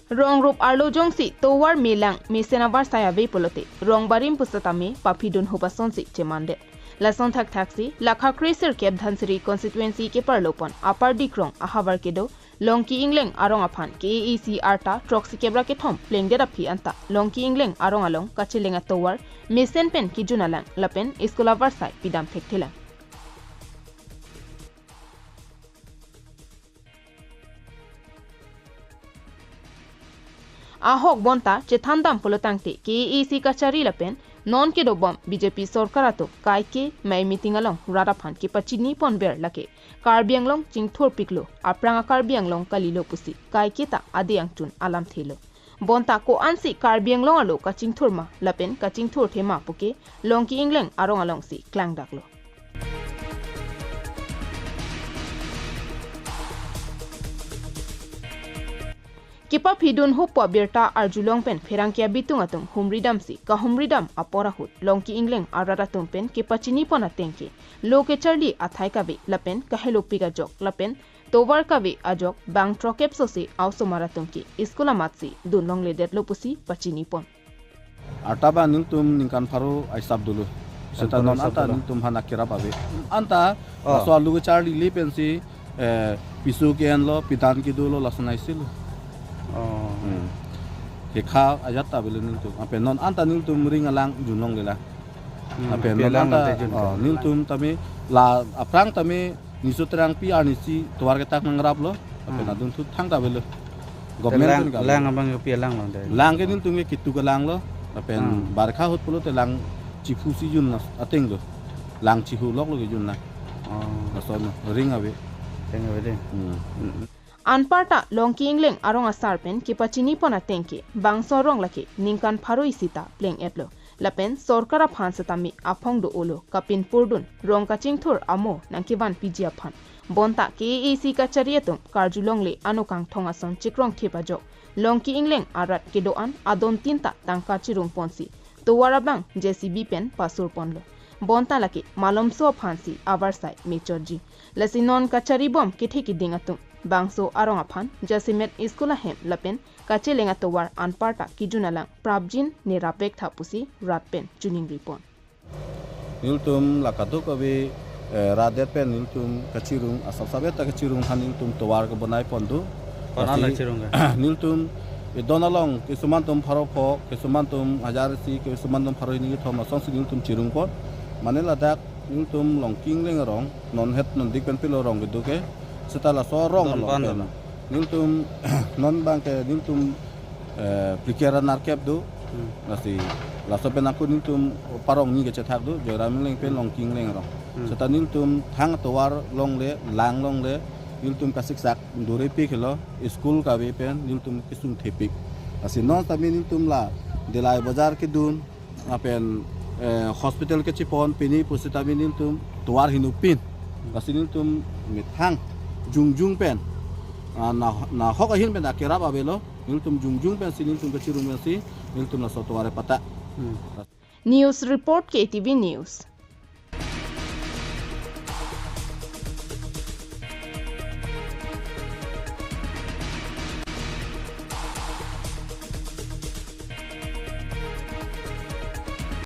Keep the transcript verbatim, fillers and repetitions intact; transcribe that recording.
Rong rup arlo jongsi tovar melang mesen avarsai ave pulote rong barim pusitame paphidun hup asonsi chemandet. Lason thakthaksi lakha kre sirkep Dhansiri constituency keparlopon Upper Dikrong ahavar kedo Longki Engleng arong aphan K A A C arta throksi kep ra kethom plengdet aphi anta Longki Engleng arong along kacheleng atovar mesen pen kejun alang lapen school avarsai pidam thekthelang. Ahok bonta chethandam pulotangte K A A C kachari lapen non kedobom B J P sorkar atum kaike mei meeting along rat aphan kepachini ponver lake Karbi Anglong chingthurpiklo, aphrang a Karbi Anglong kalilo pusi kaiketa ade angchun alamthelo. Bonta ko-ansi Karbi Anglong arlo kachingthur ma lapen kachingthurthe ma puke Longki Engleng arong alongsi klangdaklo. Kepaphidun hup pu abirta arjulong pen pherangke abitung atum humridamsi kahumridam apor ahut Longki Engleng arat atum pen kepachini pon atengke lo kecharli athai kave lapen kahelopik ajok lapen tovar kave ajok bang throkkep sose a-osomar atum ke school amatsi dunlongledetlo pusi pachini pon. Arta ba nelitum ningkan pharo aisap dolo. Ningkan seta pharo non aisap anta dolo. Nelitum aphan akerap ave. Anta, oh, laso alu kecharlile pensi, eh, piso ke-enlo, pidan kedolo, lason aisi lo. Oh. Hmm. Kekha ajat ta avelo nelitum. Lapen non anta nelitum ring alang junlonglelang. Hmm, lapen pi non alang anta, nangte jun oh, ta. Nelitum tame la aphrang tame niso terangpi arnisi tovar ketak nangraplo, lapen, hmm, adun thu thangta avelo. Government lang, pen kave. Lang abang pi alang lo de. Lang ke nelitum ke kitu ke lang lo, lapen, hmm, barkha ahut pulote lang chiphusi jun ateng lo. Lang chihu loklo kejun na. Oh. Lason ring ave. Ring ave de. Hmm. Hmm. Anparta Longki Engleng arong asar pen kepachini pon atengke bangso arong lake ningkan pharo isi ta pleng-etlo. Lapen sorkar aphan setame aphong do-olo kapinpurdun rong kachingthur amo nangkevanpiji aphan. Bonta K A A C kachari atum karjulongle ano kangthong ason chikrong thip ajok Longki Engleng arat kedo-an adon tin ta tangka chirung ponsi tovar abang J C B pen pasur ponlo. Bonta lake malomso aphansi avarsai mechotji. Lasi non kacharibom kethe keding atum bangso arong aphan jasemet school ahem lapen kacheleng atovar anparta kejun alang prapjin ne rapvektha pusi rat pen choningri pon. Nelitum la kadokave, eh, rat det pen nelitum kachirung, asap sapet ta kachirung aphan nelitum tovar kebonai pon do. Pon. Lasi ala chirung ke? Nelitum edon along kesuman atum pharo pho, kesuman atum hajar isi, kesuman atum pharo hini kethom asonsi nelitum chirung pon. Mane ladak nelitum Longki Engleng arong, non het non dik pen pilo rong kedo ke, seta laso arong don along pan pen. Dolo. Nelitum non abang ke nelitum, eh, plikera nerkep do. Hmm. Lasi laso pen ako nelitum parong ni kechethak do, Joyram Engleng pen, hmm, Longki Engleng arong. Hmm. Seta nelitum thang tovar longle, lang longle, nelitum kasiksak dore pik helo, school kave pen nelitum kesung thepik. Lasi non tame nelitum la Delai Bazar kedun, lapen, eh, hospital kechipon pini pusitame nelitum tovar hinupin. Lasi nelitum methang jongjung pen, ah, na, nahok ahin pen akerap avelo, nelitum jongjung pensi nelitum kachirung pensi nelitum laso tovar patta. Hmm. News report K T V News.